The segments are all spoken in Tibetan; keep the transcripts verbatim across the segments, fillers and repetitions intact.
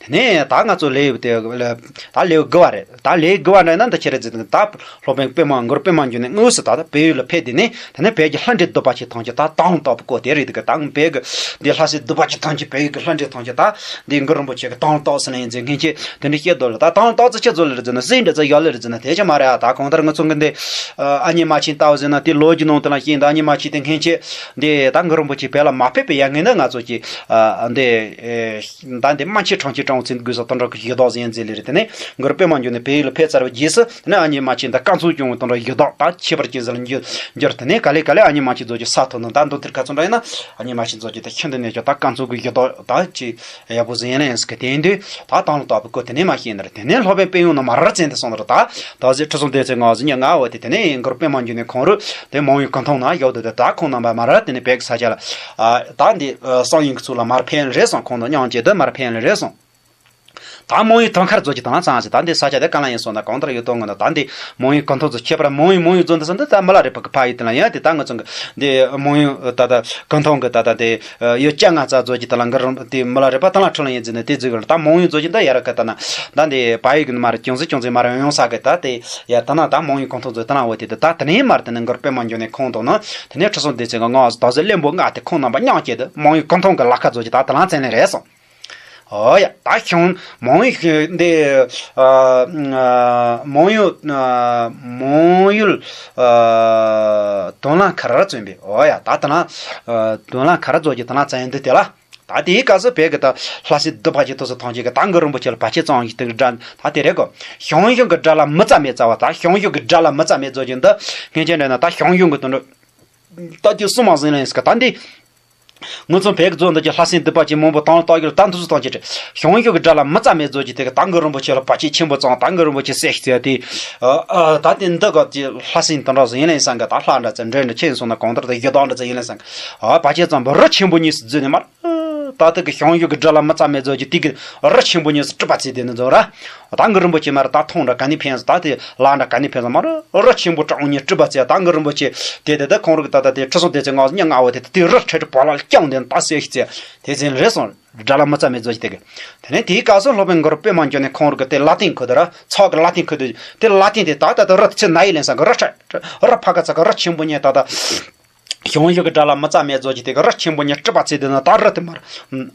དེ་ནས་ད་ང་ཚོ་ལེའུ་དེ་ད་ལེའུ་དགུ་བ་རེད། ད་ལེའུ་དགུ་བ་འདྲ་ན་འདི་ཆི་རེད་ཟེར་ན། ད་སློབ་དཔོན་པདྨ་གུ་རུ་པདྨ་འབྱུང་གནས་དངོས་སུ་ད་ལྟ་བལ་ཡུལ་ལ་ཕེབས། དེ་ནས་དེ་ནས་བལ་གྱི་ལྷ་འདྲེ་གདུག་པ་ཆེ་ཐམས་ཅད་ད་དང་ལྟ་བུ་བཀོད་དེ་རེད། དེ་གི་ད་བལ་གི་འདི་ལྷ་སྲིན་གདུག་པ་ཆེ་ཐམས་ཅད་བལ་ཡུལ་གྱི་ལྷ་འདྲེ་ཐམས་ཅད་ད་འདི་གུ་རུ་རིན་པོ་ཆེ་གི་དང་ལྟ་བུ་ཟེར་ན་ཡིན་ཟེར། སྔན་ཆད་དེ་འདྲ་བཤད་འདུག་ལ། ད་དང་ལྟ་བུ་ཆི་ཟིག་རེད་ཟེར་ན། སྲིན་འདྲེ་ཚོ་ཡོད་ལེ་རེད་ཟེར་ན། དེ་ཆི་མ་རེད་ཨ། ད་གང་ལྟར་ང་ཚོ་གི་འདི་ཨ་མྱེས་རྨ་ཆེན་ལྟ་བུ་ཟེར་ན། དེ་ལོ་རྒྱུས་ནང་དུ་ལ་ཤེས། ད་ཨ་མྱེས་རྨ་ཆེན་དེ་སྔན་ཆད་འདི་ད་གུ་རུ་རིན་པོ་ཆེ་བལ་ལ་མ་ཕེབས་པའི་ཡ་ངན་ན་ང་ཚོ་གི་ཨ་འདི་ད་འདི་རྨ་ཆེན་ཁྲོམ་ཆེན་ཀྲོང་ཚན་དགོས་ས་དང་འདྲ་གི་ཡི་དྭགས་ཟེར་ཡན་ཟེར་ལེ་རེད། དེ་ནས་གུ་རུ་པདྨ་འབྱུང་གནས་བལ་ཡུལ་ལ་ཕེབས་ཚར་བའི་རྗེས་སུ། དེ་ནས་ཨ་མྱེས་རྨ་ཆེན་དང་བཀའ་མཚུངས་སྐྱོང་བའི་དང་འདྲ་ཡི་དྭགས་ད་ཁྱད་པར་ཅན་ཟེར་ལ་འགྱུར་འགྱུར། དེ་ནས་ག་ལེ་ག་ལེ་ཨ་མྱེས་རྨ་ཆེན་ཚོ་གི་ས་ཐོབ་ནས་ད་མདོ་དེར་ག་ཚོད་འདྲ་ཡིན་ན། ཨ་མྱེས་རྨ་ཆེན་ཚོ་གི་ད་ཁྱིམ་དུ་གནས་ཀྱང་ད་བཀའ་མཚུངས་ཀྱི་ཡི་དྭགས་ད་ཅི་ཡག་པོ་ཟེར་ཡན་ལ་ཡིན་ཟེར་གི། དེ་ཡིན་དུས་ད་དང་ལྟ་བུ་བཀོད། དེ་ནས་མ་ཤེས་ནི་རེད། དེ་ནས་སློབ་དཔོན་དཔོན་གཡོག་རྣམས་མ་ར་བཙལ་ཏེ་སོང་ནི་རེད། ད་ད་གཟོད་ཁྲི་སྲོང་ལྡེ་བཙན་ང་ཟིག་ཉི་ང་བ་དེ། དེ་ནས་གུ་རུ་པདྨ་འབྱུང་གནས་ཁོང་རུ་དེ་མང་ཡུལ་ཀུན་ཐང་ན་ཡོད་དེ། ད་ཁོང་རྣམ་པ་མ་ར་དེ་ནས་བལ་གྱི་ས་ཆ་ལ་ཨ་ད་འདི་ཨ་གསང་ཡུམ་གྱི་ཚུལ་ལ་མར་ཕེབས་ཡིན་རེད་སོང་། ཁོང་དང་མཉམ་གཅིག་ཏུ་མར་ཕེབས་ཡིན་རེད་སོང་། ད་མང་ཡུལ་དུང་དཀར་ཚོ་གི་དང་ལ་ཚང་ཟིག་ད་འདི་ས་ཆ་དེ་གང་ལ་ཡིན་སོང་ན། གང་ལྟར་ཡོད་དོ་ངོ་ན། ད་འདི་མང་ཡུལ་ཀུན་ཐང་ཚོ་ཁྱད་པར་མང་ཡུལ་མང་ཡུལ་ཚོ་འདི་ས་འདི་ད་མི་ལ་རས་པ་གི་ཕ་ཡུལ་དེ་ལ་ཡིན། དེ་ད་ང་ཚོ་གི་འདི་མང་ཡུལ་ད་ད་ཀུན་ཐང་གི་ད་ད་དེ་ཡུལ་ལྕགས་ང་རྩ་ཚོ་གི་དེ་ལ་གུ་རུ་དེ་མི་ལ་རས་པ་དང་ལ་ཁྲི་ལ་ཡིན་ཟིག་ནི་དེ་ཟིག་གི་ད་མང་ཡུལ་ཚོ་གི་ད་ཡ་ར་གི་ད་ན་ད་འདི་བལ་ཡུལ་གི་མར་ཅུང་ཟད་ཅུང་ཟད་མར་ཡོང་ས་གི། ད་དེ་ཡ་ད་ན་ད་མང་ཡུལ་ཀུན་ཐང་ཚོ་དང་ལ་འོ་དེ་དེ་ད་དེ་ནས་མར་དེ་ནས་གུ་རུ་པདྨ་འབྱུང་གནས་ཁོང་དང་ན་དེ་ནས་ཁྲི་སྲོང་ལྡེ་བཙན་གི་ང་ད་གཟོད་བློན་པོ་ལྔ་དེ་ཁོང་རྣམ་པ་མཉམ་གཅིག་ཏུ་མང་ཡུལ་ཀུན་ཐང་གི་ལ་ཁ་ཚོ་གི་ད་དེ་ལ་བཙལ་ནི་རེད་སོང་། ཨོ་ཡ། ད་ཁྱོད་མང་ཡུལ་འདི་ཨ་མང་ཡུལ་ཨ་མང་ཡུལ་ཨ་དུང་ལ་མཁར་བཙོན་པས། ཨོ་ཡ། ད་དེ་ན་ཨ་དུང་ལ་མཁར་རྫོགས་ཀྱི་དེ་ན་བཙན་འདི་དེ་ལ། ད་དེའི་སྐབས་སུ་བལ་གྱི་ད་ལྷ་སྲིན་གདུག་པ་ཅན་དུ་སུ་ཐང་ཅིག་གི་ད་གུ་རུ་རིན་པོ་ཆེ་ལ་བར་ཆད་བཅངས་ཡོད་དེ་གི་དགྲ་ད་དེ་རེད་གོ། ཞང་ཞུང་གི་དགྲ་ལ་མི་རྩ་མེད་རྩ་བ། ད་ཞང་ཞུང་གི་དགྲ་ལ་མི་རྩ་མེད་རྫོགས་ཀྱི་འདི་སྔན་ཆད་འདྲ་ན་ད་ཞང་ཞུང་གི་དོན་འགྲོ། ད་དེ་སུ་མ་ཟིན་ལ་ཡིན་ཟེར་ག་ད་འདི། ངུ་ཚོ་བལ་གྱི་རྫོང་འདི་ཀྱི་ལྷ་སྲིན་གདུག་པ་ཅན་མང་པོ་དང་ལྟ་རྒྱུར་ད་འདུ་སུ་དང་ཅི་བྲེ། ཞང་ཞུང་གི་དགྲ་ལ་མི་རྩ་མེད་རྫོགས་ཀྱི་དེ་གི་ད་གུ་རུ་རིན་པོ་ཆེ་ལ་བར་ཆད་ཆེན་པོ་བཅངས། ད་གུ་རུ་རིན་པོ་ཆེ་བསད་ཤིག་ཟེར་དེ། ཨ་ཨ་ད་དེ་འདི་ག་དེ་ལྷ་སྲིན་དང་འདྲ་ཟིན་ལ་ཡིན་ཟེར་ག་ད་ལྷ་འདྲ་ཚེ་འདྲེ་འདྲ་ཁྱེད་སོང་ན་གང་ལྟར་དེ་ཡི་དྭགས་འདྲ་ཚེ་ཡིན་ལ་ཡིན་ཟེར་ག་ཨ་བར་ཆད་བཅངས་པ་རི་ཆེན་པོ་གཉིས་སུ་བརྫུས་ནས་མར། ད་དེ་གི་ཞང་ཞུང་གི་དགྲ་ལ་མི་རྩ་མེད་རྫོགས་ཀྱི་དེ་གི་རི་ཆེན་པོ་གཉིས་སུ་སྲིད་པ་བརྩིས་དེ་ནི་རྫོགས་ར། ད་གུ་རུ་རིན་པོ་ཆེ་མར་ད་ཐོང་འདྲ་ག་ནས་ཕན་ཟེར། ད་དེ་ལ་འདྲ་ག་ནས་ཕན་ཟེར། མར་རི་ཆེན་པོ་གྲངས་ཉིད་སྲིད་པ་བརྩིས། ད་གུ་རུ་རིན་པོ་ཆེ་དེ་དེ་ད་ཁོང་རིག་ད་ད་དེ་ཁྲི་སྲོང་ལྡེ་བཙན་ང་ཉ་ང་བ་དེ་དེ་རི་ཁྲི་ཁྲི་བ་ལ་བརྐྱངས་དེ་ད་བསད་ཤིག་བརྩིས། དེ་ཚེ་རེད་སོང་། དགྲ་ལ་མི་རྩ་མེད་རྫོགས་ཀྱི་དེ་གི། དེ་ནས་དེའི་སྐབས་སུ་སློབ་དཔོན་གུ་རུ་པདྨ་འབྱུང་གནས་ཁོང་རིག་གི་དེ་ལ་ཏིང་ཁུ་དེ་ར་ཚོགས་ཀྱི་ལ་ཏིང་ཁུ་དེ་དེ་ལ་ཏིང་དེ་ད་ད་ད་རི་ཚེ་ན་ཡི་ལེན་ས་གི་རི་ཁྲི་རི་ཕ་ག་ཚ་གི་རི་ཆེན་པོ་ཉིད་ད་ད། ཞང་ཞུང་གི་དགྲ་ལ་མི་རྩ་མེད་རྫོགས་ཀྱི་དེ་གི་རི་ཆེན་པོ་ཉིད་སྲིད་པ་བརྩིས་དེ་ནི་ད་རི་དེ་མར།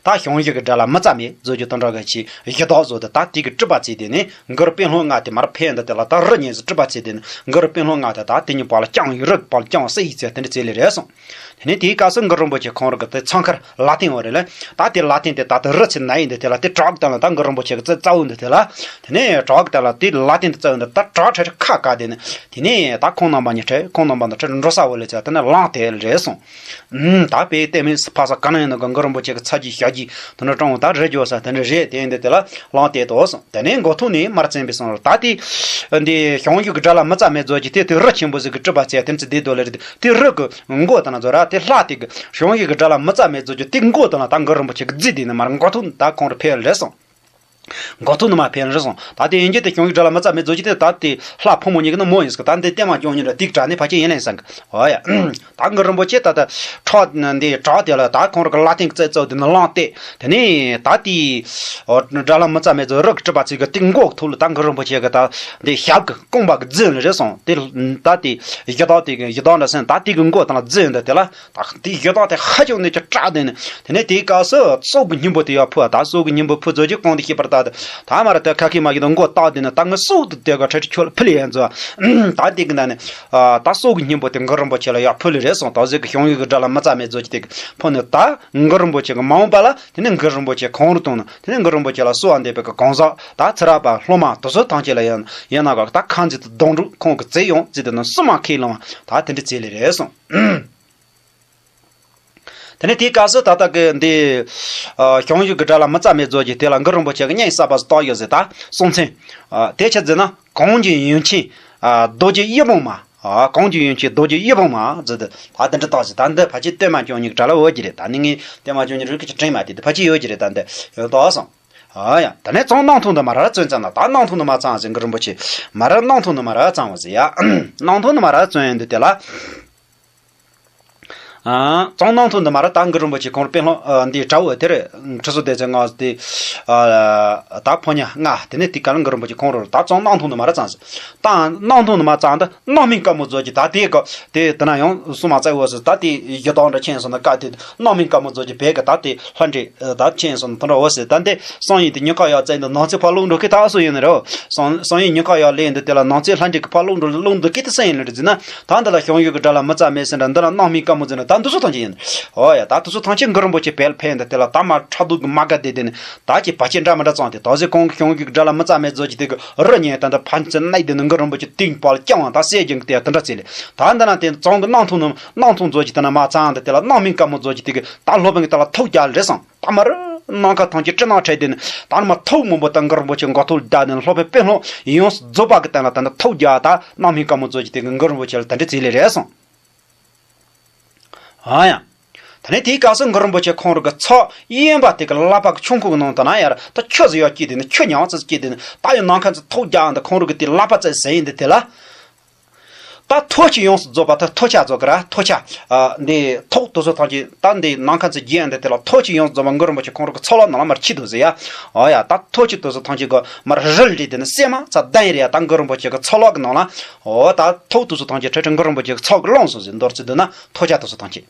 ད་ཞང་ཞུང་གི་དགྲ་ལ་མི་རྩ་མེད་རྫོགས་ཀྱི་དོན་འགྲོ་གི་ཆེ་ཡི་དྭགས་བཟོ་དེ་ད་དེ་གི་སྲིད་པ་བརྩིས་དེ་ནི་གུ་རུ་པད་ལྷམ་ལྔ་དེ་མར་ཕེབས་འདི་དེ་ལ་ད་རི་ཉིད་སྲིད་པ་བརྩིས་དེ་ནི་གུ་རུ་པད་ལྷམ་ལྔ་དེ་ད་དེ་ཉིད་བ་ལ་བརྐྱངས་ཡི་རི་བ་ལ་བརྐྱངས་བསད་ཡི་ཚེ་དེ་འདྲ་བརྩིས་ལེ་རེད་སོང་། དེ་ནས་དེའི་སྐབས་སུ་གུ་རུ་རིན་པོ་ཆེ་ཁོང་རིག་གི་དེ་ཚང་མཁར་ལ་ཏིང་བ་རེད་ལ། ད་དེ་ལ་ཏིང་དེ་ད་དེ་རི་ཚེ་ན་ཡི་འདི་དེ་ལ་དེ་བྲག་དེ་ལ་ད་གུ་རུ་རིན་པོ་ཆེ་གི་རྩ་རྩ་བོ་འདི་དེ་ལ། དེ་ནས་བྲག་དེ་ལ་དེ་ལ་ཏིང་དེ་རྩ་བོ་འདི་ད་བྲག་ཁྲ་ཁྲ་ཁ་ཁ་དེ་ནི། དེ་ནས་ད་ཁོང་རྣམ་པ་གཉིས་ཁྲ་ཁོང་རྣམ་པ་འདི་ཁྲ་འགྲོ་ས་བོ་ལས་ཚེ་དེ་ནས་ལངས་དེ་རེད་སོང་། ཨུམ། ད་དཔེ་ལྟད་མོ་ཕ་ས་ག་ན་ཡིན་ན་གི་གུ་རུ་རིན་པོ་ཆེ་གི་ཚ་གྱི་ཞ་གྱི་དེ་འདྲ་སྤྲང་བོ་ད་རི་རྒྱོ་ས་དེ་འདྲ་རེད། དེ་འདི་དེ་ལ་ལངས་དེ་དོ་སོང་། དེ་ནས་མགོ་ཐོག་ནས་མར་བཙན་པའི་སོང་ལ་ད་དེ། འདི་ཞང་ཞུང་གི་དགྲ་ལ་མི་རྩ་མེད་རྫོགས་ཀྱི་དེ་དེ་རི་ཆེན་པོ་ཟིག་གི་གྲུབ་པ་བྱས་དེ་ཚེ་དེ་དོ་ལེ་རེད། དེ་རི་གི་མགོ་དང་ན་རྫོགས་ར་དེ་ལྷ་དེ་གི་ཞང་ཞུང་གི་དགྲ་ལ་མི་རྩ་མེད་རྫོགས་ཀྱི་དེ་མགོ་དང་ན་ད་གུ་རུ་རིན་པོ་ཆེ་གི་རྫི་དེ་ནས་མར་མགོ་ཐོག་ད་ཁོང་རུ་ཕེབས་རེད་སོང་། མགོ་ཐོག་ནས་མར་ཕེབས་རེད་སོང་། ད་དེ་ཡིན་གྱི་དེ་ཞང་ཞུང་དགྲ་ལ་མི་རྩ་མེད་རྫོགས་ཀྱི་དེ་ད་དེ་ལྷ་ཕོ་མོ་གཉིས་ཀྱི་ནི་མོ་ཡིན་ཟིག་ད་འདི་བརྟན་མ་སྐྱོང་ཉིན་ར་དེ་གྲ་ནས་ཕ་ཆེ་ཡིན་ལེན་སང་གི། ཨོ་ཡ། ད་གུ་རུ་རིན་པོ་ཆེ་ད་ད་ཁྲག་འདི་བྲག་དེ་ལ་ད་ཁོང་རུ་གི་ལ་ཏིང་གི་རྩ་རྩ་དེ་ནི་ལངས་ཏེ། དེ་ནས་ད་དེ་དགྲ་ལ་མི་རྩ་མེད་རྫོགས་རི་གི་གྲུབ་པ་ཚིག་གི་དེ་མགོ་ཐོག་ལ་ད་གུ་རུ་རིན་པོ་ཆེ་གི་ད་འདི་ཞབས་གི་རྐང་པ་གི་རྫི་ཡིན་རེད་སོང་། དེ་ད་དེ་ཡི་དྭགས་དེ་གི་ཡི་དྭགས་འདྲ་སེམས་ད་དེ་གི་མགོ་ད་ལ་རྫི་ཡིན་ད་དེ་ལ། ད་དེའི་ཡི་དྭགས་དེ་ཧ་ཅང་ནས་ཀྱི་སྐྲག་དེ་ནས། དེ་ནས་དེའི་སྐབས་སུ་སྲོག་གི་སྙིང་པོ་དེ་ཡར་ཕུལ། ད་སྲོག་གི་སྙིང་པོ་ཕུལ་ཚོད་ཀྱི་གོང་དུ་ཤེས་པར་ད་ད་མ་ར་དེ་ཁ་ཁི་མ་གི་དང་མགོ་བཏགས་དེ་ནས་ད་ངའི་སྲོག་དེ་དེ་ག་ཁྲ་ཁྲི་ཁྱོད་ལ་ཕུལ་ཡན་ཚོ། ད་དེ་གི་ནང་ནས་ད་སྲོག་གི་སྙིང་པོ་དེ་གུ་རུ་རིན་པོ་ཆེ་ལ་ཡར་ཕུལ་ལེ་རེད་སོང་། ད་ཟེར་གི་ཞང་ཞུང་གི་དགྲ་ལ་མི་རྩ་མེད་རྫོགས་ཀྱི་དེ་གི་ཕུལ་ནས་ད་གུ་རུ་རིན་པོ་ཆེ་གི་མ་འོངས་པ་ལ་དེ་ནས་གུ་རུ་རིན་པོ་ཆེ་གང་རུ་གཏོང་ན་དེ་ནས་གུ་རུ་རིན་པོ་ཆེ་ལ་གསོལ་བ་འདེབས་པའི་གི་གང་ཟག་ད་ཚེ་རབས་པ་སློབ་མ་དེ་ཚོ་ཐམས་ཅད་ལ་ཡང་ཡང་ན་ག་ད་ཁང་འཛིན་དུ་སྡོང་གྲོགས་ཁོང་གི་རྩེ་ཡོང་རྩེ་དེ་ནས་སུ་མ་ཁས་བླངས་པ་ད་དེ་འདྲ་རྩེ་ལེ་རེད་སོང་། དེ་ནས་དེའི་སྐབས་སུ་ད་ལྟ་གི་འདི་ཞང་ཞུང་གི་དགྲ་ལ་མི་རྩ་མེད་རྫོགས་ཀྱི་དེ་ལ་གུ་རུ་རིན་པོ་ཆེ་གི་སྙན་གསར་པ་ཟིག་བཏགས་ཡོད་ཟེར་ད་གསུང་ཚན། དེ་ཆི་ཟེར་ན་གངས་ཀྱི་ཡུམ་ཆེན་རྡོ་རྗེ་དབྱིག་བུམ་མ། གངས་ཀྱི་ཡུམ་ཆེན་རྡོ་རྗེ་དབྱིག་བུམ་མ་ཟེར་ཏེ་ད་དེ་འདྲ་བཏགས་ཟེར། ད་འདི་ཕལ་ཆེར་བརྟན་མ་སྐྱོང་ཉིད་ཀྱི་གྲ་ལ་འོ་གི་རེད། ད་ནི་ངས་བརྟན་མ་སྐྱོང་ཉིད་རིགས་ཀྱི་དྲན་མ་དེ་འདི་ཕལ་ཆེར་ཡོད་ཀྱི་རེད། ད་འདི་ཡོད་དོ་སོང་། ཨ་ཡ། ད་ནས་ཚང་སྣང་ཐུང་དུ་མ་ར་བཙོན་ཙམ་ན་ད་སྣང་ཐུང་དུ་མ་ཚང་ཟེར་གུ་རུ་རིན་པོ་ཆེ་མ་ར་སྣང་ཐུང་དུ་མ་ར་ཚང་བ་ཟེར་ཡ། སྣང་ཐུང་དུ་མ་ར་བཙོན་ཡོད་འདུག་དེ་ལ། ཨ། གཙང་སྣང་ཐུང་དུ་མ་ར་ད་གུ་རུ་རིན་པོ་ཆེ་ཁོང་རུ་དཔེ་ལྷོ་ཨ་འདི་དྲ་བོ་དེར་ཁྲི་ཟུར་སྡེ་ཚན་ལྔ་དེ། ཨ། ད་ཕོ་ཉ་ལྔ་དེ་ནས་དེ་ག་ལ་གུ་རུ་རིན་པོ་ཆེ་ཁོང་རུ་ད་གཙང་སྣང་ཐུང་དུ་མ་ར་ཙང་ཟེར། ད་སྣང་ཐུང་དུ་མ་ཙང་ད་སྣང་མིན་དཀར་མོ་མཛོད་ཀྱི་ད་དེ་ག་དེ་དེ་ན་ཡང་སུ་མ་ཙའི་འོ་ཟེར། ད་དེ་གཞི་བདག་འདྲ་ཆེན་སོང་ན་ཀ་དེ་སྣང་མིན་དཀར་མོ་མཛོད་ཀྱི་བེ་ག་ད་དེ་ལྷ་འདྲེ་ད་ཆེན་སོང་ན་དོན་འདྲ་འོ་ཟེར། ད་འདི་སང་ཡིན་དེ་ཉི་ཁ་ཡག་བཙལ་འདི་ནང་ཚེ་ཕར་ལོག་འགྲོ་གི་ད་སུ་ཡིན་ནི་རེད། སང་སང་ཡིན་ཉི་ཁ་ཡག་ལས་འདི་དེ་ལ་ནང་ཚེ་ལྷ་འདྲེ་གི་ཕར་ལོག་འགྲོ་ལོག་འདུག་གི་དེ་སེང་ཡིན་ལ་རེད་ཟེར་ན། ད་འདི་ལ་ཞང་ཡུལ་གྱི་དགྲ་ལ་མི་རྩ་མེད་ཟེར་འདྲ་འདི་ལ་སྣང་མིན་དཀར་མོ་ཟེར་ན་ད་འདི་ཚོ་ཐམས་ཅད་ཡིན། ཨོ་ཡ་ད་འདི་ཚོ་ཐམས་ཅད་གུ་རུ་རིན་པོ་ཆེ་བལ་ཕན་འདི་དེ་ལ་ད་མ་ཁྲག་དུག་གི་མ་དགའ་བསྡད་དེ་ནི་ད་ཀྱི་བ་ཅན་འདྲ་མི་འདྲ་བཙོང་དེ་ད་གཟོད་གོང་གི་ཞང་ཡུལ་གྱི་དགྲ་ལ་མི་རྩ་མེད་མཛོད་ཀྱི་དེ་གི་རུ་ཉན་ད་འདི་ཕན་ཚུན་གནས་དེ་ནི་གུ་རུ་རིན་པོ་ཆེ་སྟེང་པ་ལ་རྐྱང་བ་ད་སྲས་ཀྱང་གི་དེ་དེ་འདྲ་ཚེ་ལས་ད་འདི་ན་དེ་གཙང་གི་སྣང་ཐུང་ནི་སྣང་ཐུང་མཛོད་ཀྱི་དེ་ན་མ་ཚང་འདི་དེ་ལ་སྣང་མིན་དཀར་མོ་མཛོད་ཀྱི་དེ་གི་ད་སློབ་དཔོན་གི་ད་ལ་ཐུགས་རྒྱལ་རེད་སང་། ད་མར་ནམ་མཁའ་ཐམས་ཅད་སྤྲིན་ནག་ཁྲ་དེ་ནི་ད་ནི་མ་ཐུགས་མང་པོ་དང་གུ་རུ་རིན་པོ་ཆེ་མགོ་ཐོག་བརྡབས་ནས་སློབ་དཔོན་དཔོན་སློབ་ཡོངས་སུ་རྫོགས་པ་གི་སྟེང་ལ་ད་ནི་ཐུགས་རྒྱལ་ད་སྣང་མིན་དཀར་མོ་མཛོད་ཀྱི་དེ་གི་གུ་རུ་རིན་པོ་ཆེ་ལ་ད་འདྲ་ཚེ་ལས་རེད་སོང་། ཨ་ཡང་། ད་ནི་དེའི་སྐབས་སུ་གུ་རུ་རིན་པོ་ཆེ་ཁོང་རུ་གི་ཚོགས་དབེན་པ་དེ་གི་ལག་པ་གི་ཆུང་ཁུག་གི་ནང་དུ་ན་ཡར་ད་ཆུ་ཟིག་ཡར་སྐྱེས་དེ་ནི་ཆུ་ཉག་ཙིག་སྐྱེས་དེ་ནི་ད་ཡང་ནམ་མཁའ་ཚོ་ཐུགས་རྒྱལ་འདི་ཁོང་རུ་གི་དེ་ལག་པ་ཙིག་ཟེར་ཡིན་འདི་དེ་ལ། ད་ཐུགས་ཀྱི་ཡོངས་སུ་རྫོགས་པ་ད་ཐུགས་ཆ་རྫོགས་ཀྱི་ར་ཐུགས་ཆ། ཨ་འདི་ཐུགས་དེ་ཚོ་ཐམས་ཅད་ད་འདི་ནམ་མཁའ་ཚོ་རྒྱན་འདི་དེ་ལ་ཐུགས་ཀྱི་ཡོངས་སུ་རྫོགས་པ་གུ་རུ་རིན་པོ་ཆེ་ཁོང་རུ་གི་ཚོགས་ལ་ནང་ལ་མར་ཁྱི་དུ་ཟེར་ཡ། ཨོ་ཡ་ད་ཐུགས་ཀྱི་དེ་ཚོ་ཐམས་ཅད་གི་མར་རིལ་འདྲེ་དེ་ནི་སེ་མ་ཚ་ལྡན་རེ་ཡ་ད་གུ་རུ་རིན་པོ་ཆེ་གི་ཚོགས་ལ་གི་ནང་ལ། ཨོ་ད་ཐུགས་དེ་ཚོ་ཐམས་ཅད་ཁྲ་ཁྲ་གུ་རུ་རིན་པོ་ཆེ་གི་ཚོགས་གི་ལོངས་སུ་ཟེར་མདོར་ཚིག་དུ་ན་ཐུགས་ཆ་དེ་ཚོ་ཐམས་ཅད།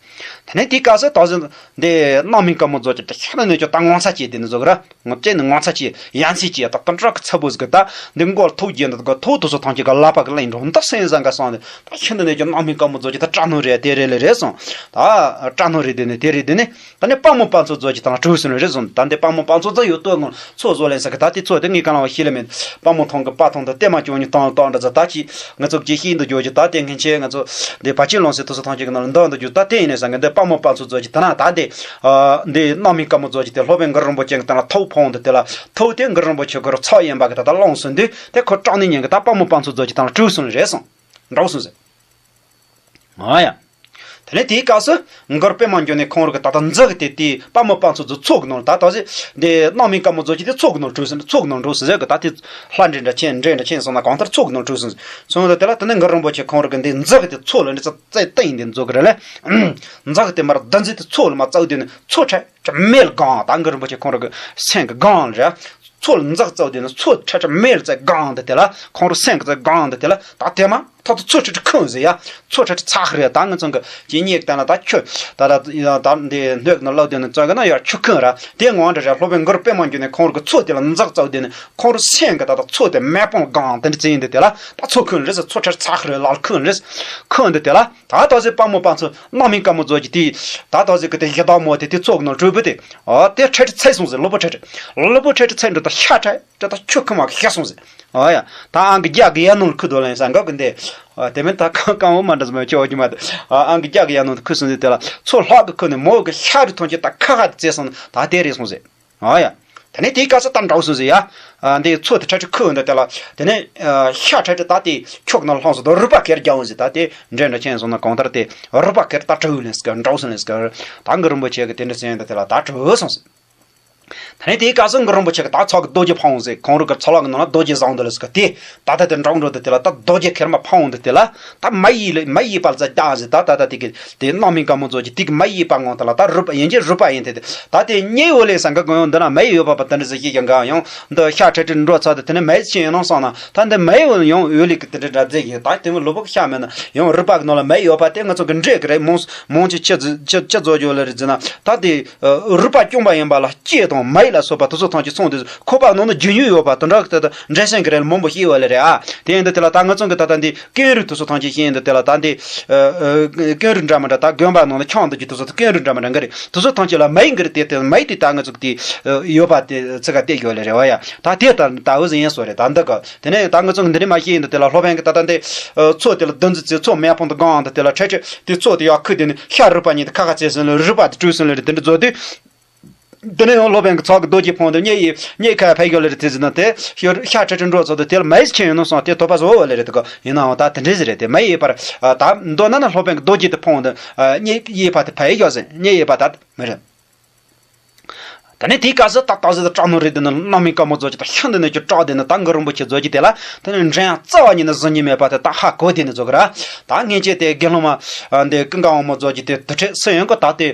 དེ་ནས་དེའི་སྐབས་སུ་ད་གཟོད་འདི་སྣང་མིན་དཀར་མོ་མཛོད་ཀྱི་དེ་ཤ་ནས་ཀྱང་ད་ངོ་མཚར་སྐྱེས་དེ་ནི་བཟོ་གི་ར། ངོ་སྐྱེས་ནི་ངོ་མཚར་སྐྱེས་ཡ་མཚར་སྐྱེས་ད་ད་འདྲ་གི་ཚ་པོ་ཟིག་གི་ད་འདི་མགོ་ལ་ཐུགས་རྒྱན་འདི་གི་ཐུགས་དེ་ཚོ་ཐམས་ཅད་གི་ལག་པ་གི་ལེན་འགྲོ་འདི་སེང་བཟང་ག་སོང་ནི་ད་ཤིན་ཏུ་ནས་ཀྱང་སྣང་མིན་དཀར་མོ་མཛོད་ཀྱི་ད་སྐྲག་སྣང་རེད་དེ་རེད་ལེ་རེད་སོང་། ད་སྐྲག་སྣང་རེད་དེ་ནི་དེ་རེད་དེ་ནི་ད་ནི་དཔལ་མོ་དཔལ་མཚོ་མཛོད་ཀྱི་ད་ལ་གྲོལ་སོང་ནི་རེད་སོང་། ད་འདི་དཔལ་མོ་དཔལ་མཚོ་ད་ཡོད་དོ་ངོ་ཚོ་བཟོ་ལེན་ས་གི་ད་དེ་ཚོ་དེ་ངས་གང་ལ་བ་ཤེས་ལེ་མེད། དཔལ་མོ་ཐང་གི་དཔལ་ཐང་དུ་ལྟད་མ་བཅོ་ཉི་སྟོང་སྟོང་འདྲ་ཚ་ད་ཅི། ང་ཚོ་ཀྱི་ཤིན་ཏུ་འགྱོ་རྒྱུ་ད་དེ་ངན་ཆེ་ང་ཚོ་འདི་བ་ཅི་ལོང་སེ་དུ་སུ་ཐང་ཅིག་ནང་འདོན་དུ་རྒྱུ་ད་དེ་ཡིན་ནས་སང་གི་འདི་དཔལ་མོ་དཔལ་མཚོ་མཛོད་ཀྱི་ད་ན་ད་འདི། འདི་སྣང་མིན་དཀར་མོ་མཛོད་ཀྱི་དེ་སློབ་དཔོན་གུ་རུ་རིན་པོ་ཆེ་གི་ད་ལ་ཐུགས་ཕོངས་འདི་དེ་ལ་ཐུགས་དེ་གུ་རུ་རིན་པོ་ཆེ་གུ་རུ་ཚོགས་ཡིན་པ་གི་ད་ད་ལོངས་སུ་འདུས་དེ་ཁོ་སྐྲག་ནི་ཉན་གི་ད་དཔལ་མོ་དཔལ་མཚོ་མཛོད་ཀྱི་ད་ལ་སྤྲུལ་སོང་རེད་སོང་། འགྲོ་སོང་ཟེར། ཨ་ཡ། དེ་ནས་དེའི་སྐབས་སུ་གུ་རུ་པདྨ་འབྱུང་གནས་ཁོང་རུ་གི་ད་ལྟ་འཛག་གི་དེ་དེ་དཔལ་མོ་དཔལ་མཚོ་མཛོད་ཚོགས་གི་ནང་ལ་ད་ད་ཟེ། འདི་སྣང་མིན་དཀར་མོ་མཛོད་ཀྱི་དེ་ཚོགས་གི་ནང་ལ་གྲོལ་ཟིན་ཚོགས་གི་ནང་ལ་གྲོལ་ཟིན་ཟེར་གི་ད་དེ་ལྷ་འདྲེ་འདྲ་ཆེན་འདྲེ་འདྲ་ཆེན་སོང་ན་གང་ལྟར་ཚོགས་གི་ནང་ལ་གྲོལ་ཟིན་སོང་ད་དེ་ལ་དེ་ནས་གུ་རུ་རིན་པོ་ཆེ་ཁོང་རུ་གི་འདི་འཛག་གི་དེ་ཚོགས་ལ་འདི་ཚ་ཚེ་བརྟན་ཡིན་འདི་མཛོད་གི་རེད་ལེ། འཛག་གི་དེ་མར་བདུན་ཚེ་དེ་ཚོགས་ལ་མ་བཙལ་དེ་ནས་ཚོགས་ཁྲ་ཁྲ་མེ་ལ་གང་ད་གུ་རུ་རིན་པོ་ཆེ་ཁོང་རུ་གི་སེང་གི་གང་ལ་རེད། ཚོགས་ལ་འཛག་བཙལ་དེ་ནས་ཚོགས་ཁྲ་ཁྲ་མེ་ལ་བཙལ་གང་འདི་དེ་ལ་ཁོང་རུ་སེང་གི་བཙལ་གང་འདི་དེ་ལ་ད་དེ་མ། ཐོག་ཏུ་ཚོ་ཁྲི་ཁྲི་ཁུང་ཟེར་ཡ། ཚོ་ཁྲི་ཁྲི་ཚག་རེད་ད་ངི་ཚང་གི་ཇི་སྙེག་བསྟན་ལ་ད་ཁྱོད་ད་ད་ད་འདི་སྣོད་ཀྱི་ནང་ལོག་དེ་ནི་ཚང་གི་ན་ཡ་ཆུ་ཁུང་ར་དེ་ངོ་འདྲ་ར་སློབ་དཔོན་གུ་རུ་པདྨ་འབྱུང་གནས་ཁོང་རུ་གི་ཚོ་དེ་ལ་འཛག་བཙལ་དེ་ནི་ཁོང་རུ་སེང་གི་ད་ད་ཚོ་དེ་མེ་དཔུང་གང་དེ་འདྲ་ཙི་ཡིན་འདི་དེ་ལ་ད་ཚོ་ཁུང་རེད་ཟེར་ཚོ་ཁྲི་ཁྲི་ཚག་རེད་ལ་ཁུང་རེད་ཁུང་འདི་དེ་ལ་ད་ད་ཟེར་དཔལ་མོ་དཔལ་མཚོ་སྣང་མིན་དཀར་མོ་མཛོད་ཀྱི་དེ་ད་ད་ཟེར་གི་དེ་ཞི་བདག་མོ་དེ་དེ་ཚོ་གི་ནང་གྲོལ་བུ་དེ་ཨ་དེ་ཁྲི་ཁྲི་ཚེ་སོང་ཟེར་གློ་བུར་ཁྲི་ཁྲི་གློ་བུར་ཁྲི་ཁྲི་ཚེ་འགྲོ་ད་ཤ་ཁྲི། དེ་ད་ཁྱོད་ཁུ་མ་ཤ་སོང་ཟེར། ཨོ་ཡ། ད་ཨང་གི་རྒྱ་གི་ཡ་ནོར་ཁུ་དོ་ལན་ས་འགག་གི་འདི། ཨ་དེ་མིན་ད་གང་གང་བོ་མ་འདྲ་ཟེར་མ་ཁྱོད་ཨོ་རྒྱུ་མ་དེ། ཨ་ཨང་གི་རྒྱ་གི་ཡ་ནོར་ཁུ་སོང་ཟེར་དེ་ལ་ཚོ་ལྷག་གི་ཁུ་ནི་མོ་གི་ཤ་རི་ཐོན་ཅི་ད་ཁ་ཁ་དེ་ཚེ་སོང་ད་དེ་རེད་སོང་ཟེར། ཨོ་ཡ། དེ་ནས་དེའི་སྐབས་སུ་ད་འདྲ་བོ་སོང་ཟེར་ཡ། ཨ་འདི་ཚོ་དེ་ཁྲ་ཁྲི་ཁུ་འདི་དེ་ལ། དེ་ནས་ཨ་ཤ་ཁྲ་ཁྲི་ད་དེ་ཁྱོད་ནང་ལྷོང་སོང་ད་རུ་པ་ཁེར་རྒྱ་འོང་ཟེར་ད་དེ་འདྲེ་འདྲ་ཆེན་སོང་ན་གང་ལྟར་དེ་རུ་པ་ཁེར་ད་གྲུ་ལེན་སྐར་འདྲ་བོ་སོང་ལེན་སྐར། ད་གུ་རུ་རིན་པོ་ཆེ་གི་དེ་འདྲ་ཟེར་ཡ་འདི་དེ་ལ་ད་གྲུ་སོང་ཟེར། ད་ནི་དེའི་སྐབས་སུ་གུ་རུ་རིན་པོ་ཆེ་གི་ད་ཚོགས་ཀྱི་རྡོ་རྗེ་ཕུང་ཟེར་ཁོང་རུ་གི་ཚོགས་ལ་གི་ནང་ལ་རྡོ་རྗེ་བཟང་འདི་ལ་ཟེར་གི་དེ་ད་ལྟ་དེ་འབྲོང་འགྲོ་འདི་དེ་ལ་ད་རྡོ་རྗེ་ཁེར་མ་ཕུང་འདི་དེ་ལ་ད་མ་ཡི་ལ་མ་ཡི་པ་ལ་ཙ་རྒྱག་ཟེར་ད་ད་ད་དེ་གི་དེ་སྣང་མིན་དཀར་མོ་མཛོད་ཀྱི་དེ་གི་མ་ཡི་པ་ངོ་དེ་ལ་ད་རུ་པ་ཡིན་གྱི་རུ་པ་ཡིན་དེ་དེ་ད་དེ་མྱེ་ཡོད་ལེ་ས་འགའ་གོ་ཡོང་འདི་ན་མ་ཡི་ཡོད་པ་པ་དེ་འདྲ་ཟེར་གྱི་ཀྱང་ག་ཡང་འདི་ཤ་ཁྲ་ཁྲི་འགྲོ་ཚར་དེ་དེ་ནི་མ་ཡི་ཆེན་ཡིན་ནོ་སང་ན་ད་འདི་མ་ཡི་ཡང་ཡོད་ལེ་གི་དེ་འདྲ་འདྲ་ཟེར་གྱི་ད་དེ་མི་ལོ་པོ་གི་ཤ་མེད་ན་ཡང་རུ་པ་གི་ནང་ལ་མ་ཡི་ཡོད་པ་དེ་ང་ཚོ་གི་འདྲེ་གི་རེད་མོང་མོང་ཆེ་ཆེ་ཆེ་ཆེ་བཟོ་རྒྱུ་ལེ་རེད་ཟེར་ན་ད་དེ། རུས་པ་བཅོམ་པ་ཡིན་པ་ལ་ལྕེ་དང་མ་ཡི་ལ་སོགས་པ་དེ་ཚོ་ཐམས་ཅད་ཚང་དུས་ཁོག་པ་ནང་ན་རྒྱུ་ཉུང་ཡོད་པ་དེ་འདྲ་གི་ད་འདྲེ་སེང་གི་རེད་མང་པོ་ཤེས་ཡོད་ལེ་རེད་ཨ། དེ་ཡིན་དུས་དེ་ལ་ད་ང་ཚོ་གི་ད་ལྟ་འདི་ཀེང་རུས་དེ་ཚོ་ཐམས་ཅད་ཤེས་ཡིན་དུས་དེ་ལ་ད་འདི་ཀེང་རུས་འདྲ་མི་འདྲ་ད་དགོན་པ་ནང་ན་ཆང་འདི་རྒྱུ་དེ་ཚོ་ཀེང་རུས་འདྲ་མི་འདྲ་གི་རེད་དེ་ཚོ་ཐམས་ཅད་ལ་མ་ཡི་གི་རེད་དེ་དེ་མ་ཡི་དེ་ད་ང་ཚོ་གི་དེ་ཡོད་པ་དེ་ཚིག་ག་བལྟས་ཡོད་ལེ་རེད་བ་ཡ། ད་དེ་ལྟར་ད་འུ་ཟིན་ཡིན་སོ་རེད་ད་འདི་ག་དེ་ནས་ད་ང་ཚོ་གི་འདི་རེད་མ་ཤེས་ཡིན་དུས་དེ་ལ་སློབ་དཔོན་གི་ད་ལྟ་འདི་ཚོ་དེ་ལ་བདུན་ཚིགས་ཚེ་ཚོ་མེ་ཕུང་དུ་གང་འདི་དེ་ལ་ཁྲེ་ཁྲེ་དེ་ཚོ་དེ་ཡག་ཁུ་དེ་ནི། ཤ་རུས་པ་ཉིད་དུ་ཁ་ཁ་བྱས་ཟིན་ལ་རུས་པ་དེ་བཀྲུས་ཟིན་ལ་རེད་དེ་འདྲ་བཟོ་དུས། དེ་ནས་ཡང་སློབ་དཔོན་གྱི་ཚོགས་ཀྱི་རྡོ་རྗེ་ཕུང་དུ་མྱེ་ཡིས་མྱེ་ཁ་ཕེབས་ཡོད་ལ་རེད་དེ་ཟིན་ན་དེ་ཤ་ཁྲ་ཁྲ་འགྲོ་ཚོ་དེ་དེ་ལ་མེ་ཡིས་ཆེན་ཡོད་ནོ་སོང་དེ་དོ་པ་བཟོ་བ་ལ་རེད་དེ་ག་ཡིན་ནའང་ད་དེ་འདྲ་ཟིག་རེད་དེ་མེ་ཡིས་པར་ད་མདོར་ན་ན་སློབ་དཔོན་གྱི་རྡོ་རྗེ་དེ་ཕུང་དུ་མྱེ་ཡིས་ཕ་དེ་ཕེབས་ཡོད་ཟིན་མྱེ་ཡིས་པ་ད་མི་རེད། ད་ནི་དེའི་སྐབས་སུ་ད་ད་གཟོད་དྲག་ནོ་རེད། དེ་ནི་སྣང་མེད་དཀར་མོ་རྫོགས་ཀྱི་ད་ཤིན་ཏུ་ནས་ཀྱི་དྲག། དེ་ནི་ད་གུ་རུ་རིན་པོ་ཆེ་རྫོགས་ཀྱི་དེ་ལ་དེ་ནི་འགྲན་ཡང་རྩ་བ་ཉིད་ནས་གཟིགས་རྒྱུ་མེད་པ་དེ་ད་ཧ་གོ། དེ་ནི་རྫོགས་ཀྱི་ར། ད་སྔན་ཆད་དེ་དགེ་སློང་མ་འདི་ཀུན་དགའ་བ་མོ་རྫོགས་ཀྱི་དེ་དུར་ཁྲོད་སུ་ཡོང་གི་ད་དེ་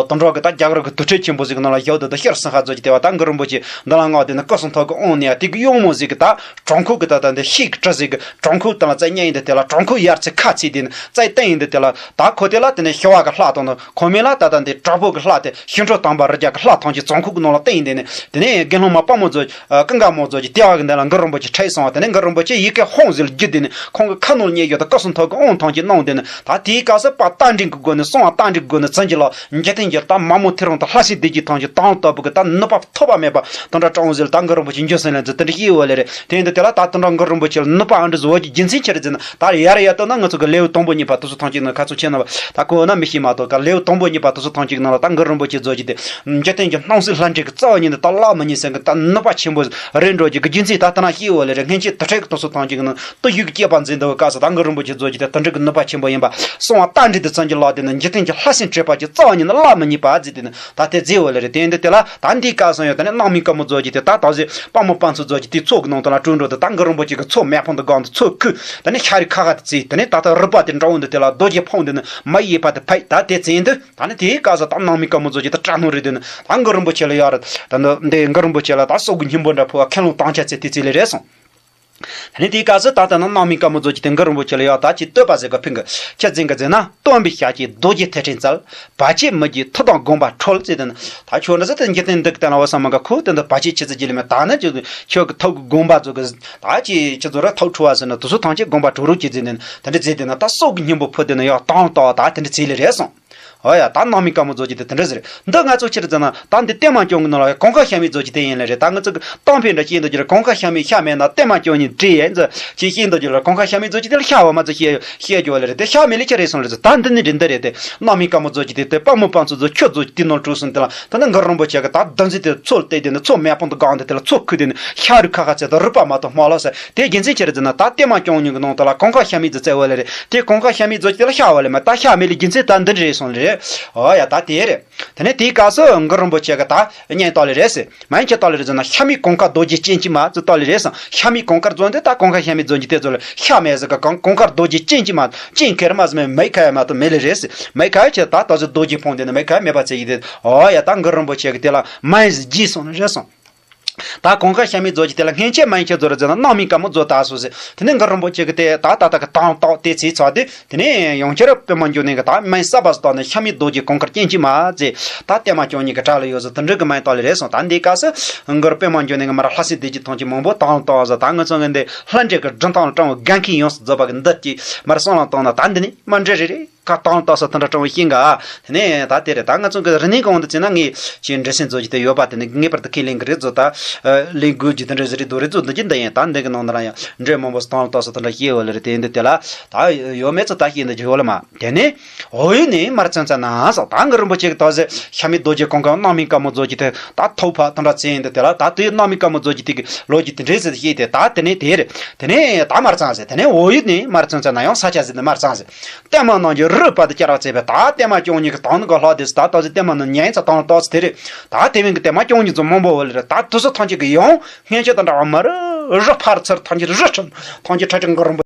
དུད་འགྲོ་གི་ད་རྒྱ་གར་གི་དུར་ཁྲོད་ཆེན་པོ་ཟིག་གི་ནང་ལ་བཞག་དུས་ད་ཤར་སེང་ཧ་རྫོགས་ཀྱི་དེ་བ་ད་གུ་རུ་རིན་པོ་ཆེ་འདི་ལ་མངགས། དེ་ནི་སྐུ་གསུང་ཐུགས་ཀྱི་དབང་ནས་དེ་གི་གཡོག་མོ་ཟིག་གི་ད་བྲང་ཁོག་གི་ད་ད་འདི་ཤིག་གྲི་ཟིག་གི་བྲང་ཁོག་དང་ལ་རྩ་ཉན་ཡིན་དེ་དེ་ལ་བྲང་ཁོག་ཡར་ཚེ་ཁ་ཚིག་དེ་ནི་རྩ་བཏིང་ཡིན་དེ་དེ་ལ་ད་ཁོ་དེ་ལ་དེ་ནི་ཞི་བ་གི་ལྷ་དང་ནི། ཁོ་མོ་ལ་ད་ལྟ་འདི་དྲག་པོ་གི་ལྷ་དེ་ཤིང་ཁྲོ་དམ་པ་རི་རྒྱ་གི་ལྷ་ཐམས་ཅད་བྲང་ཁོག་གི་ནང་ལ་བཏིང་དེ་ནི། དེ་ནས་དགེ་སློང་མ་དཔའ་མོ་རྫོགས་ཀུན་དགའ་མོ་རྫོགས་ཀྱི་དེ་བ་གི་འདི་ལ་གུ་རུ་རིན་པོ་ཆེ་ཁྲིད་སོང་བ། དེ་ནས་གུ་རུ་རིན་པོ་ཆེ་ཡི་གེ་ཧཱུྃ་ཟེར་རྒྱུ་དེ་ནི་ཁོང་གི་ཁ་ནང་ལ་ཉལ་ཡོད་དེ་སྐུ་གསུང་ཐུགས་ཀྱི་དབང་ཐམས་ཅད་གནང་། དེ་ནི་ད་དེའི་སྐབས་སུ་དཔའ་རྟ་མགྲིན་གྱི་སྒོ་ནས་གསང་བ་རྟ་མགྲིན་གྱི་སྒོ་ནས་བཙན་གྱི་ལ་འཇིག་རྟེན་གྱི་ད་མ་མོ་ཐེ་རང་དང་ལྷ་སྲིན་སྡེ་བརྒྱད་ཐམས་ཅད་དང་ལྟ་བུ་གི་ད་ནུས་པ་ཐོབ་པ་མེད་པ་དེ་འདྲ་དྲག་འོང་ཟེར་ད་གུ་རུ་རིན་པོ་ཆེ་འཇུ་སེམས་ལ་འཛིན་དེ་འདྲ་བཤད་ཡོད་ལེ་རེད། དེ་ཡིན་དུས་དེ་ལ་ད་དེ་འདྲ་གུ་རུ་རིན་པོ་ཆེ་ལ་ནུས་པ་ཨ་འདྲ་བཟོ་གི་རྒྱུ་མཚན་ཆི་རེད་ཟེར་ན། ད་ཡར་ཡར་ལྟ་ན་ང་ཚོ་གི་ལེའུ་དང་པོ་གཉིས་པ་དེ་ཚོ་ཐམས་ཅད་ནང་ཁ་ཚོ་ཆེ་ན་བ་ད་གོ་ན་མི་ཤེས་མ་གཏོགས་ག་ལེའུ་དང་པོ་གཉིས་པ་དེ་ཚོ་ཐམས་ཅད་ནང་ལ་ད་གུ་རུ་རིན་པོ་ཆེ་རྫོགས་ཀྱི་དེ་འཇིག་རྟེན་གྱི་སྣང་སྲིད་ལྷ་འདྲེ་གི་རྩ་བ་ཉིད་ནས་ད་བརླག་མི་ཉན་ཟེར་གི་ད་ནུས་པ་ཆེན་པོ་རེད་འགྲོ་གི་རྒྱུ་མཚན་ད་ལྟ་ན་ཤེས་ཡོད་ལེ་རེད། སྔན་ཆད་དུར་ཁྲོད་ཀྱི་དེ་ཚོ་ཐམས་ཅད་ཀྱི་ནང་བརྟུལ་ཞུགས་ཀྱི་སྐྱེས་པ་འཛིན་འདུག་གི་སྐབས་སུ་ད་གུ་རུ་རིན་པོ་ཆེ་རྫོགས་ཀྱི་དེ་དེ་འདྲ་གི་ནུས་པ་ཆེན་པོ་ཡིན་པ་གསང་བ་རྟ་མགྲིན་དེ་ཙམ་གྱི་ལག་དེ་ནི་འཇིག་རྟེན་གྱི་ལྷ་སྲིན་དྲེགས་པ་གྱི་རྩ་བ་ཉིད་ནས་བརླག་མི་ཉན་པ་ཟེར་དེ་ནི་ད་དེ་མཛད་ཡོད་ལེ་རེད། དེ་ཡིན་དུས་དེ་ལ་ད་འདིའི་སྐབས་སུ་ཡང་དེ་ནི་སྣང་མེད་དཀར་མོ་རྫོགས་ཀྱི་དེ་ད་ད་གཟོད་དཔའ་མོ་དཔའ་མཚོ་རྫོགས་ཀྱི་དེ་ཚོགས་ཀྱི་ནང་དུ་ལ་བྲོས་འགྲོ་དུས་ད་གུ་རུ་རིན་པོ་ཆེ་གི་ཚོགས་མེ་ཕུང་དུ་བཀང་དུས་ཚོགས་ཁུ་དེ་ནི་ཤ་རུས་ཁ་ཁ་དེ་བཙིར། དེ་ནི་ད་ལྟ་རུས་པ་དེ་འགྲོ་འོང་དུས་དེ་ལ་རྡོ་རྗེ་ཕུང་དེ་ནི་མ་ཡིས་པ་དེ་ཕུད། ད་དེ་བཙིར་དུས་ད་ནི་དེའི་སྐབས་སུ་ད་སྣང་མེད་དཀར་མོ་རྫོགས་ཀྱི་དེ་དྲག་ནོ་རེད། དེ་ནི་ད་གུ་རུ་རིན་པོ་ཆེ་ལ་ཡར་ད་ནི་འདི་གུ་རུ་རིན་པོ་ཆེ་ལ་ད་སྲོག་གི་སྙིང་པོ་འདྲ་ཕུལ་བ་ཁས་བླངས་དམ་བཅའ་བཙལ་དེ་བཙིར་ལེ་རེད་སོང་། དེ་ནས་དེའི་སྐབས་སུ་ད་ལྟ་ན་སྣང་མེད་དཀར་མོ་རྫོགས་ཀྱི་དེ་གུ་རུ་རིན་པོ་ཆེ་ལ་ཡར་ད་ཅི་བསྟོད་པ་ཟེར་གི་ཕུལ་གི་ཁྱེད་འཛིན་གི་ཟེར་ན། སྟོན་པའི་ཞལ་གྱི་རྡོ་རྗེ་ཐེག་ཆེན་རྩལ། བར་ཆད་མི་བགྱིད་མཐུ་དང་དགོངས་པ་འཕྲོད་ཟེར་དེ་ནི། ད་ཁྱོད་འདྲ་ཟེར་དེ་འཇིག་རྟེན་འདི་གི་སྟེང་ལ་བ་ས་མ་ག་ཁོ་དེ་འདི་བར་ཆད་ཆི་ཟིག་གི་ལས་མེད། ད་ནི་ཁྱོད་ཁྱོད་ཀྱི་ཐུགས་ཀྱི་དགོངས་པ་རྫོགས་གི་ད་ཅི་ཁྱེད་ཚོ་ར་ཐུགས་ཁྲོ་བ་ཟེར་ན་དེ་ཚོ་ཐམས་ཅད་དགོངས་པ་འཕྲོད་རོགས་གྱིས་ཟེར་དེ་ནི་དེ་འདྲ་ཟེར་དེ་ན་ད་སྲོག་གི་སྙིང་པོ་ཕུལ་དེ་ནི་ཡང་དང་ལྟ་བ་ད་དེ་འདྲ་ཟེར་ལེ་རེད་སོང་། ཨོ་ཡ། ད་སྣང་མེད་དཀར་མོ་རྫོགས་ཀྱི་དེ་དེ་འདྲ་ཟེར། འདི་ང་ཚོ་ཕྱིར་ཟེར་ན་ད་འདི་བསྟན་མ་སྐྱོང་གི་ནང་ལ་གོང་ཁ་ཤ་མེད་རྫོགས་ཀྱི་དེ་ཡིན་ལེ་རེད། ད་ང་ཚོ་གི་གཏམ་དཔེ་འདྲ་བཤད་འདུག་ཀྱི་རེད། གོང་ཁ་ཤ་མེད་ཤ་མེད་ན་བསྟན་མ་སྐྱོང་ཉིད་བྲིས་ཡས་འཛི་ཅི་བཤད་འདུག་ཀྱི་རེད། གོང་ཁ་ཤ་མེད་རྫོགས་ཀྱི་དེ་ལ་ཤ་བ་མ་ཚོ་བཤད་བཤད་རྒྱུ་བ་ལེ་རེད། དེ་ཤ་མེད་ལེ་ཆ་རེད་སོང་ལེ་ཟེར། ད་འདི་ནི་རེད་འདི་རེད། དེ་སྣང་མེད་དཀར་མོ་རྫོགས་ཀྱི་དེ་དེ་དཔའ་མོ་དཔའ་མཚོ་རྫོགས་ཁྱོད་རྫོགས་ཀྱི་དེ་ནང་གྲུ་སོང་དེ་ལ་ད་ནི་གུ་རུ་རིན་པོ་ཆེ་གི་ད་བདུད་རྩི་དེ་ཚོལ་ཏེ་དེ་ནི་ཚོགས་མེ་ཕུང་དུ་བཀང་དེ་དེ་ལ་ཚོགས་ཁུ་དེ་ནི་ཤ་རུས་ཁ་ཁ་ཚད་དང་རུས་པ་མ་གཏོགས་མ་ལོག་ཟེར། དེ་རྒྱུ་མཚན་ཆི་རེད་ཟེར་ན་ད་བསྟན་མ་སྐྱོང་ཉིད་ཀྱི་ནང་དུ་ལ་གོང་ཁ་ཤ་མེད་རྫོགས་བཙལ་བ་ལེ་རེད། དེ་གོང་ཁ་ཤ་མེད་རྫོགས་ཀྱི་དེ་ལ་ཤ་བ་ལེ་མ་ད་ཤ་མེད་ལེ་རྒྱུ་མཚན་ད་འདི་རེད་སོང་ལེ་རེད། ཨོ་ཡ། ད་དེ་རེད། དེ་ནས་དེའི་སྐབས་སུ་གུ་རུ་རིན་པོ་ཆེ་གི་ད་སྙན་བཏགས་ལེ་རེད་ཟེར། མ་ཡིན་ཁྱེད་བཏགས་ལེ་རེད་ཟེར་ན་ཤ་མེད་གོང་ཁ་རྡོ་རྗེ་སྤྱན་གྱིས་མ་ཟེར་བཏགས་ལེ་རེད་ཟེར། ཤ་མེད་གོང་ཁ་རྫོགས་འདི་ད་གོང་ཁ་ཤ་མེད་རྫོགས་ཀྱི་དེ་ཚོ་ལ་ཤ་མེད་ཟེར་གི་གོང་གོང་ཁ་རྡོ་རྗེ་སྤྱན་གྱིས་མ་སྤྱན་ཁེར་མ་ཟེར་མེད་མེད་ཁ་ཡ་མ་གཏོགས་མེད་ལེ་རེད་ཟེར། མེད་ཁ་ཡ་ཁྱེད་ད་ད་ཟེར་རྡོ་རྗེ་ཕུང་དེ་ནི་མེད་ཁ་ཡ་མེད་པ་ཚེ་ཡི་དེ། ཨོ་ཡ། ད་གུ་རུ་རིན་པོ་ཆེ་གི་དེ་ལ་མ་ཡིན་ཟེར་རྗེས་སོང་ལེ་རེད་ཟེར། ད་གོང་ཁ་ཤ་མེད་རྫོགས་ཀྱི་དེ་ལ་སྔན་ཆད་མ་ཡིན་ཁྱེད་རྫོགས་རེད་ཟེར་ན་སྣང་མེད་དཀར་མོ་རྫོགས་ད་སོ་ཟེར། དེ་ནས་གུ་རུ་རིན་པོ་ཆེ་གི་དེ་ད་ད་ད་གི་དང་ལྟོགས་དེ་ཚེ་ཚ་དེ། དེ་ནས་ཡང་བསྐྱར་པདྨ་འབྱུང་གནས་ཀྱི་ད་མ་ཡིན་གསར་པ་ཟེར་ད་ནི་ཤ་མེད་རྡོ་རྗེ་གོང་ཁར་སྤྱན་གྱིས་མ་ཟེར། ད་བསྟན་མ་སྐྱོང་ཉིད་ཀྱི་གྲལ་ལ་ཡོད་ཟེར་དེ་འདྲ་གི་མ་ཡིན་བཏགས་ལེ་རེད་སོང་། ད་འདིའི་སྐབས་སུ་གུ་རུ་པདྨ་འབྱུང་གནས་ཀྱི་མ་ར་ལྷ་སྲིན་སྡེ་བརྒྱད་ཐམས་ཅད་མང་པོ་དང་ལྟོགས་ཟེར། ད་ང་ཚོ་གི་འདི་ལྷ་འདྲེ་གི་སྒྲུང་དང་ལ་དྲངས་པའི་དགའ་མཁན་ཡོངས་སུ་རྫོགས་པ་གི་འདི་ཀྱི་མར་སོང་ལ་བཏང་ན་ད་འདི་ནི་མ་འདྲ་རེ་རེ་ག་དང་ལྟོགས་ཟེར་དེ་འདྲ་དྲངས་པའི་ཤིང་ག་དེ་ནས་ད་དེ་རེད། ད་ང་ཚོ་གི་རིག་གནས་གང་དུ་བྱས་ན་ངས་ཅིག་འདྲི་སེམས་རྫོགས་ཀྱི་དེ་ཡོད་པ་དེ་ནི་ངེས་པར་དུ་ཁས་ལེན་གི་རེད་ཟེར། ད་ལེན་དགོས་ཀྱི་དེ་འདྲ་ཟེར་རེད་འདུག་རེད་ཟེར་འདུག་ཀྱི་འདི་ཡིན། ད་འདི་གི་ནང་ན་ར་ཡང་འདྲེ་མང་པོ་དང་ལྟོགས་ཟེར་དེ་འདྲ་བཤད་ཡོད་ལེ་རེད། དེ་འདི་དེ་ལ་ད་ཡོད་མེད་ཚོ་ད་བཤད་འདི་ཅིག་ཡོད་ལེ་མ། དེ་ནས་འོ་ཡུལ་ནས་མར་ཚུན་ཚོད་ན་ཟེར། ད་གུ་རུ་རིན་པོ་ཆེ་གི་ད་ཟེར་ཤ་མེད་རྡོ་རྗེ་གོང་ཁ་སྣང་མེད་དཀར་མོ་རྫོགས་ཀྱི་དེ་ད་ཐོབ་པ་དེ་འདྲ་ཚེ་ཡིན་འདི་དེ་ལ་ད་དེ་སྣང་མེད་དཀར་མོ་རྫོགས་ཀྱི་དེ་གི་ལོ་རྒྱུས་དེ་འདྲ་ཟེར་བཤད་དེ། ད་དེ་ནས་དེ་རེད། དེ་ནས་ད་མར་ཚང་ཟེར། དེ་ནས་འོ་ཡུལ་ནས་མར་ཚུན་ཚོད་ན་ཡང་ས་ཆ་ཟེར་ནས་མར་ཚང་ཟེར། ལྟད་མོ་རྣམས་ཀྱི་རུས་སྦལ་དུ་བསྐྱར་བ་བཙས་པས། ད་བསྟན་མ་སྐྱོང་ཉིད་ཀྱི་དང་ནི་ག་ལྷག་དེ་ད་ད་ཟེར་བསྟན་མ་ནི་ཉན་ཚ་དང་ལ་ཏོག་ཙི་དེ་རེད། ད་དེ་བས་ཀྱི་བསྟན་མ་སྐྱོང་ཉིད་ཚོ་མང་པོ་བ་ལེ་རེད། ད་དུ་སུ་ཐམས་ཅད་ཀྱི་ཡང་སྔན་ཆད་དང་འདྲ་བ་མ་རུ་རུ་ཕར་ཚུར་ཐམས་ཅད་རུ་ཁྲིམས་ཐམས་ཅད་ཁྲ་ཁྲིམས་གུ་རུ་རིན་པོ་